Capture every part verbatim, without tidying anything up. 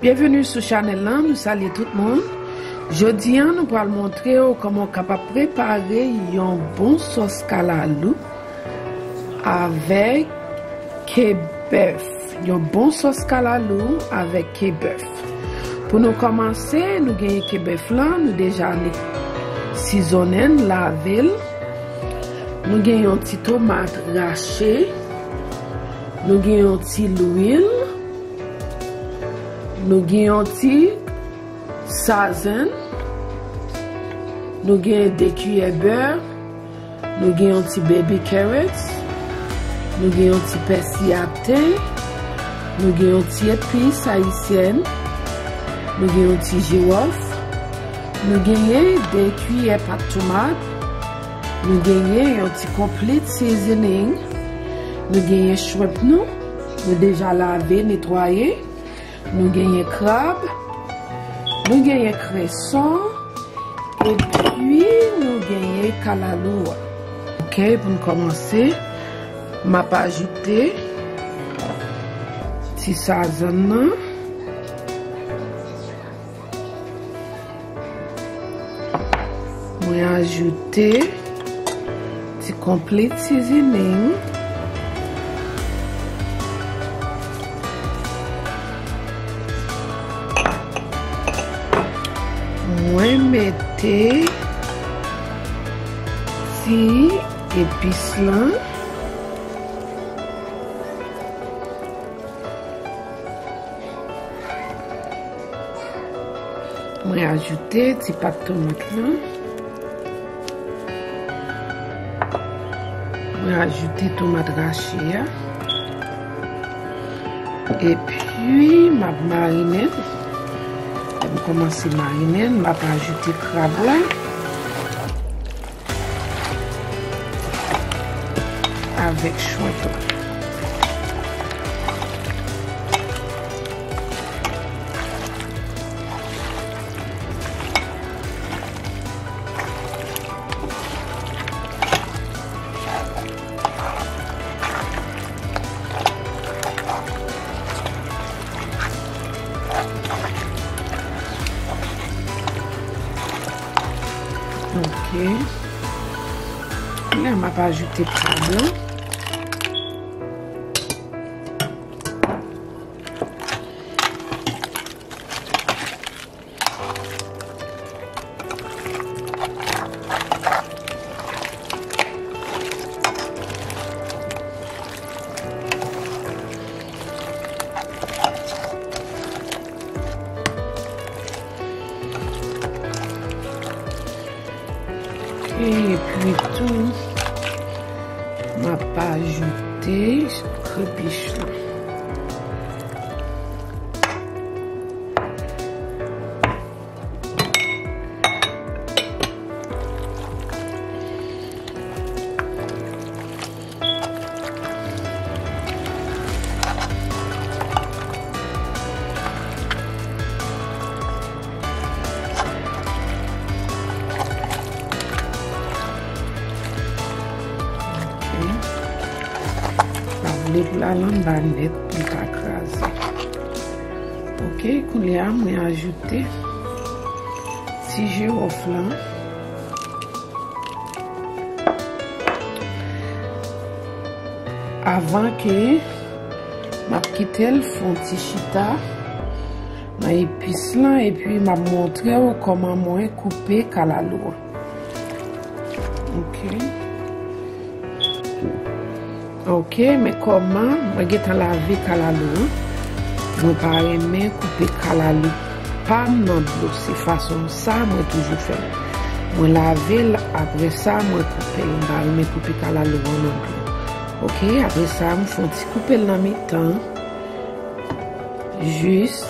Byenveni sou chanèl lan, nou salye tout moun. Jodi a, nou pral montre w kòman w kapab prepare yon bon sòs kalalou avèk ke bèf. Yon bon sòs kalalou avèk ke bèf. Pou nou kòmanse, nou genyen ke bèf lan, nou deja sizonnen l, lave l. Nou gen yon ti tomat rache. Nou gen yon ti lwil. Nou gen yon ti sazèn. Nou gen de kiyè bè. Nou gen yon ti baby carrots. Nou gen yon ti pèsi atè. Nou gen yon ti epis ayisyèn. Nou gen yon ti jiwòf. Nou genyen de kiyè pat tomat. Nou genyen yon ti complete seasoning. Nou genyen shrimp nou. Nou deja lave, netwaye. Nou genyen krab. Nou genyen kreson. Epi nou genyen kalalou a. Ok, pou n kòmanse, m ap ajoute ti sazann nan. Mwen ajoute ti complete seasoning. Mwen mete ti epis lan. Mwen ajoute ti pat tomat lan. Mwen ajoute tomat rache a. Epi, m ap marinen. Lè m kòmanse marinen, m ap ajoute krab la. Avèk shrimp la. Ok. Kounye a m ap ajoute krab lan. Epi tou, m ap ajoute krepich lan. Ok. Pa vle pou lalann ba nèt pou l pa kraze. Ok, kounye a mwen ajoute ti jiwòf lan. Avan ke m ap kite l fè yon ti chita nan epis lan, epi m ap montre w kòman mwen koupe kalalou an. Ok. Ok, men kòman mwen gentan lave kalalou an. Mwen pa renmen koupe kalalou pa m nan dlo. Se fason sa mwen toujou fè l. Mwen lave l, apre sa, mwen koupe l. M pa renmen koupe kalalou an nan dlo. Ok, apre sa, m fè yon ti koupe l nan mitan. Jis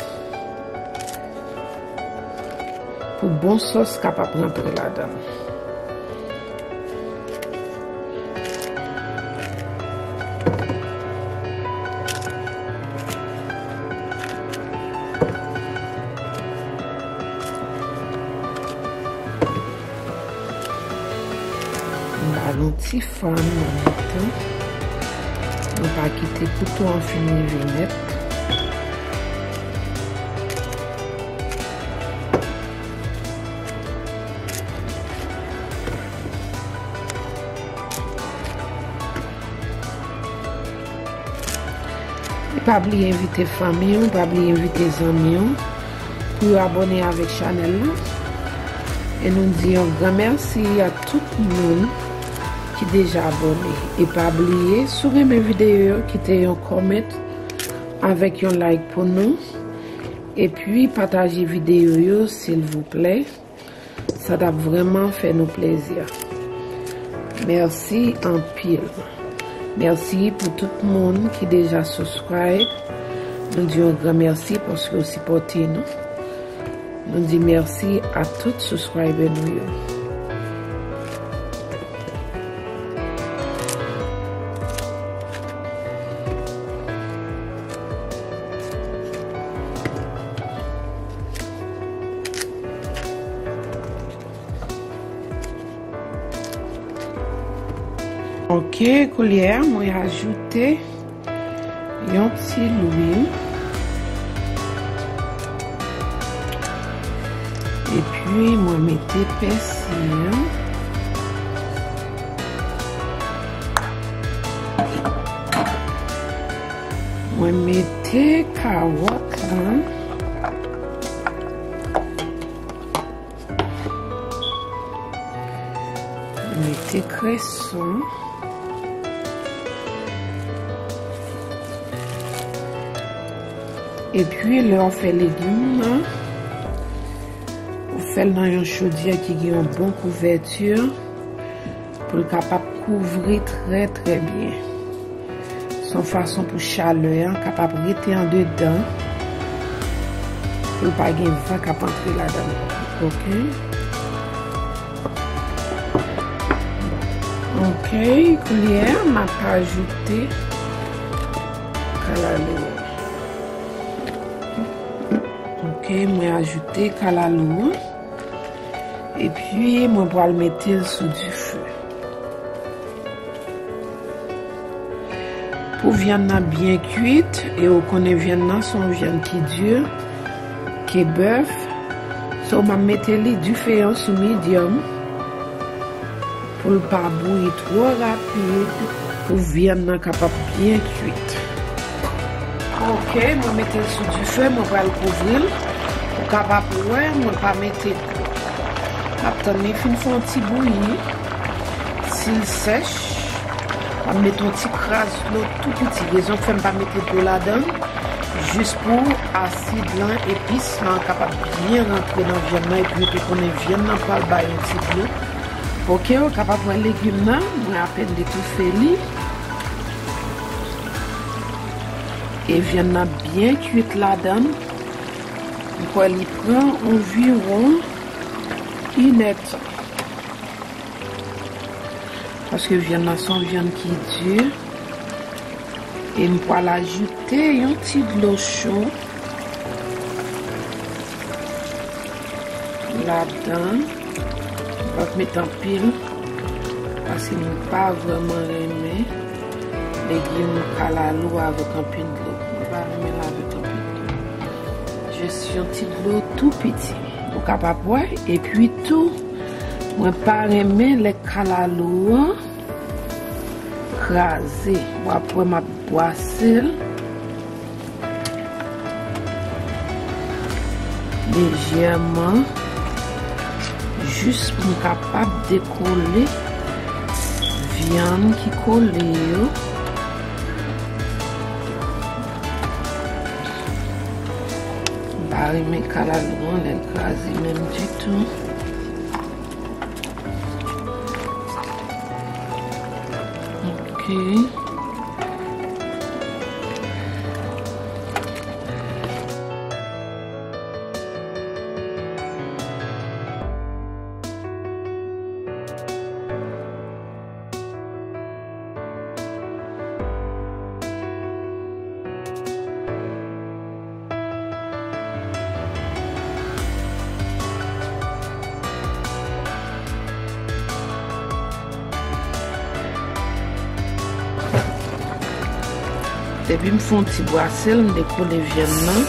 pou bon sòs kapab rantre ladan l. M ba l yon ti fann nan mitan. Nou pa kite kouto an fin rive nèt. Pa bliye envite fanmi w, pa bliye envite zanmi w pou yo abòne avèk chanèl la. E nou di yon gran mèsi a tout moun ki deja abòne. E pa bliye, si w renmen videyo yo, kite yon comment avèk yon like pou nou. Epi pataje videyo yo, silvouplè. Sa t ap vrèman fè nou plezi. Mèsi anpil. Mèsi pou tout moun ki deja subscribe. Nou di yon gran mèsi paske w sipòte nou. Nou di mèsi a tout subscriber nou yo. Ok, koulye a, mwen ajoute yon ti lwil. Epi, mwen mete pèsi an. Mwen mete kawòt lan. Mete kreson. Epi, lè w fè legim nan, ou fè l nan yon chodyè ki gen yon bon kouvèti pou l kapab kouvri trè, trè byen. Se yon fason pou chalè an kapab rete andedan, pou l pa gen van k ap antre ladan l. Ok? Ok, koulye a, m ap ajoute kalalou an. Ok, mwen ajoute kalalou an. Epi, mwen pral mete l sou dife. Pou vyann nan byen kuit, e ou konnen vyann nan se yon vyann ki di, ke bèf, so m ap mete li dife an sou medium pou l pa bouyi twò rapid, pou vyann nan kapab byen kuit. Ok, mwen mete l sou dife, mwen pral kouvri l. Ou kapab wè, mwen pa mete dlo. M ap tann li fin fè yon ti bouyi. Si l sèch, m ap mete yon ti kras dlo tou piti. Rezon k fè m pa mete dlo ladan l, jis pou asid lan, epis lan kapab byen rantre nan vyann nan, epi ou te konnen vyann nan pral bay yon ti dlo. Ok, ou kapab wè legim nan, mwen apèn detoufe li. E vyann nan byen kuit ladan l. M kwè li pran anviwon inèdtan. Paske vyann nan se yon vyann ki di. E m pral ajoute yon ti dlo cho ladan. M p ap met anpil, paske m pa vrèman renmen legim kalalou avèk anpil dlo. Mwen pa renmen l avèk anpil dlo. Jis yon ti dlo tou piti. Ou kapab wè, epi tou, mwen pa renmen lè kalalou an kraze. W ap wè m ap bwase l lejèman, jis pou m kapab dekole vyann ki kole yo. M pa renmen kalalou an lè l kraze menm ditou. Ok. Depi m fè yon ti bwase l, m dekole vyann nan.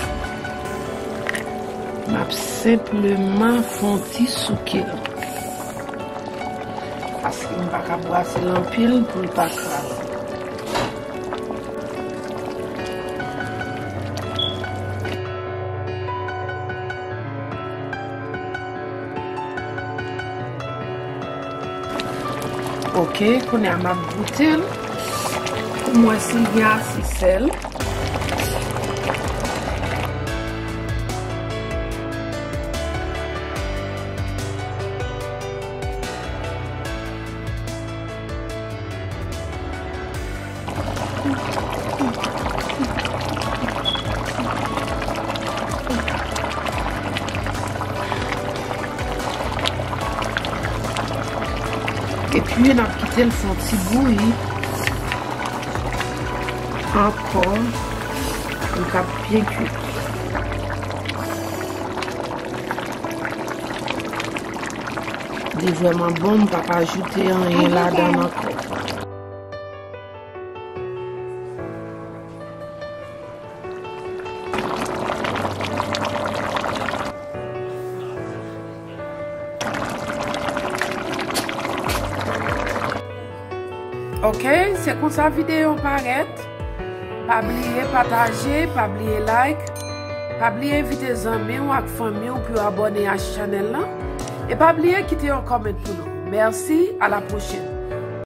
M ap senpleman fè yon ti souke l. Paske m pa ka bwase l anpil pou l pa kraze. Ok, kounye a m ap goute l pou m wè si l gen ase sèl. Epi n ap kite l fè yon ti bouyi ankò pou l ka byen kwit. Li vrèman bon, m p ap ajoute anyen ladan l ankò. Ok, se konsa videyo parèt. Pa bliye pataje, pa bliye like, pa bliye envite zanmi w ak fanmi w pou yo abòne a chanèl lan. E pa bliye kite yon kòmant pou nou. Mèsi, a la pwochèn.